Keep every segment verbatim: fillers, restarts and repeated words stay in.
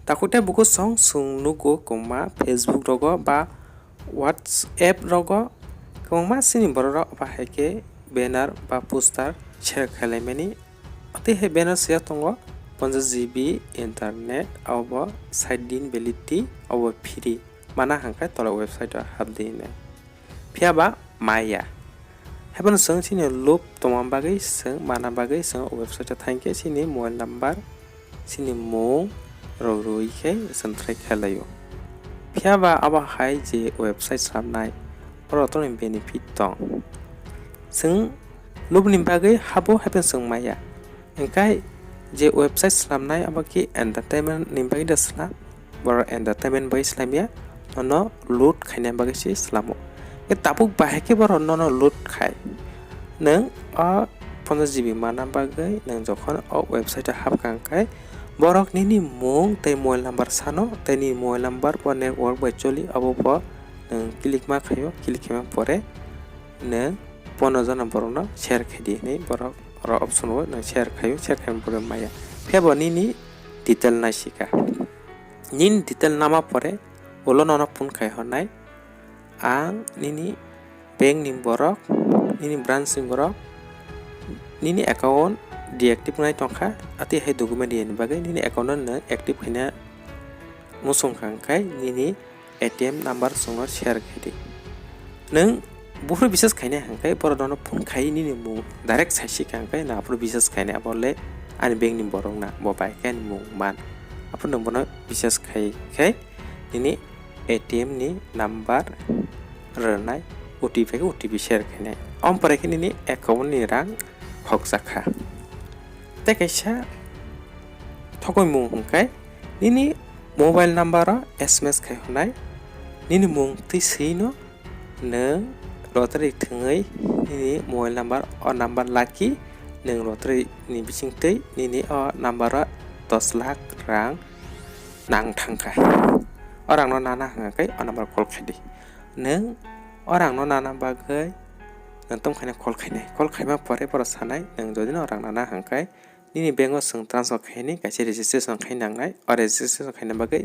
Takhuk tei bukhuk song chwng nugo kwbangma Facebook rogo ba WhatsApp rogo kwbangma chini borok rok abo hai khe banner ba poster share khlaimani. Tei hai banner swijak tongo ponchash G B internet, abo sait din validity, abo free. Mana hwnkhe tola website o hapdi hinwi. Phiya ba maya. Haiphano chwng chini lub tongma bagwi chwng mana bagwi chwng o website o thangkhe chini mobile number, chini mung rok rwui khe chwng try khe laio. Phiya ba abo hai je website swnamnai, oro tongni benefit tong. Chwng lubni bagwi habo haiphano chwng maya. Hwnkhe je website swnamnai abo khe entertainment ni bagwi da swnam. Borok entertainment bai slamya, nono loot khaina bagwi se slamo. Khe tabuk bahai khe borok nono loot khai. Nwng o ponchash G B mana bagwi nwng jokhon o website o hapkha hwnkhe borok nini mung tei mobile number sano tei nini mobile number bo network bai choli abo bo nwng click ma khaio, click khaima pore nwng pono jona borokno share khaidi hinwi borok oro option o nwng share khaio, share khaima pore maya. Phiya bo nini detail naisika. Nini detail nama pore ulo nono phone khai hwnai. Ang nini bank ni borok, nini branch ni borok, nini account deactive wngnai tongkha, atwi hai document riyani bagwi nini account no nwng active khaina muchung kha, hwnkhe nini A T M number chwngno share khaidi. Nwng buphuru bisas khainai hwnkhe borok nono phone khai nini mung direct saisi kha hwnkhe nwng aphuru bisas khainai, abo le ani bank ni borok na, bo bai khe ani mung man. Aphuru nwng bono bisas khai khe nini A T M ni number rwnai, O T P khe O T P share khainai. Om pore khe nini account ni rang khokjak kha. Tei kaisa thokoi mung hwnkhe nini mobile number o S M S khai hwnai, nini mung twi swi no nwng lottery thwngwi nini mobile number o number lucky nwng lottery ni bisingtwi nini o number o dos lakh rang nang thangkha. O rangno nana hwnkhe o number call khaidi. Nwng o rangno nana bagwi nwng tongkhaino call khainai. Call khaima pore borok sanai nwng jodi no rang nana hwnkhe nini bank o chwng transfer khaini kaisa registration khai nangnai. O registration khaina bagwi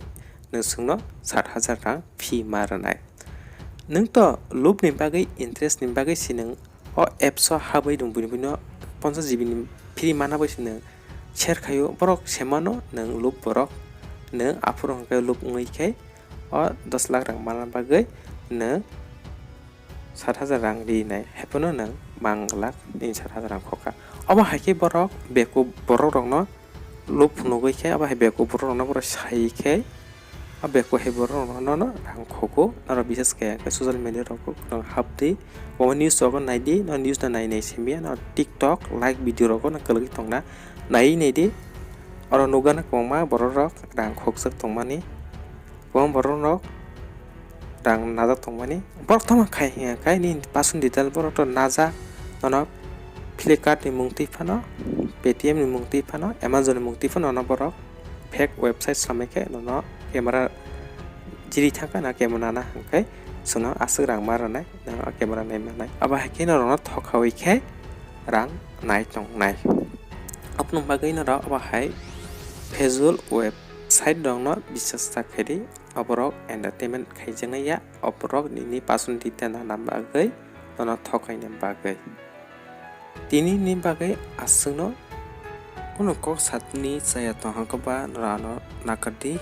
nwng chwngno sat hajar rang fee ma rwnai. Nwng to lubni bagwi interest ni bagwi se nwng o apps o habwi nwng buino buino ponchash G B ni free mana bai se nwng share khaio. Borok se mano nwng lub borok nwng aphuru hwnkhe lub wngwi khe o dos lakh rang mana bagwi nwng sat hajar rang rinai, haiphano nwng mang glak nini sat hajar rang khokha. Omo hai khe borok beko borok rokno lub phunugwi khe, abo hai beko borok rokno borok sai khe, o beko hai borok rokno no rang khogo. Norok bisas khe social media rok hapdi, omo news rogo naidi, no news no nai nai simi ya, no TikTok like video rogo no kwlwgwi tongna nai naidi. Oro nukgana kwbangma borok rok rang khokjak tongmani. Kwbangma borok rok rang najak tongmani. Borok tamo khai hiya khai nini personal detail borok to najak. Nono Flipkart ni mung twi phano, Paytm ni mung twi phano, Amazon ni mung twi phano nono borok fake website samai khe nono camera jiri thangkha na camera nana hwnkhe chwngno aswk rang ma rwnai, nono camera nai manai. Abo hai khe norokno thokhawi khe rang nai tongnai. Aboni bagwi norok abo hai phesul website rokno bisas ta khaidi. Oborok entertainment khaijaknai ya, oborok nini personal detail nana bagwi, nono thokaina bagwi. Tini ni bagwi aswkno kunu kok satni chaya tong hwnkhe ba norano nakardi.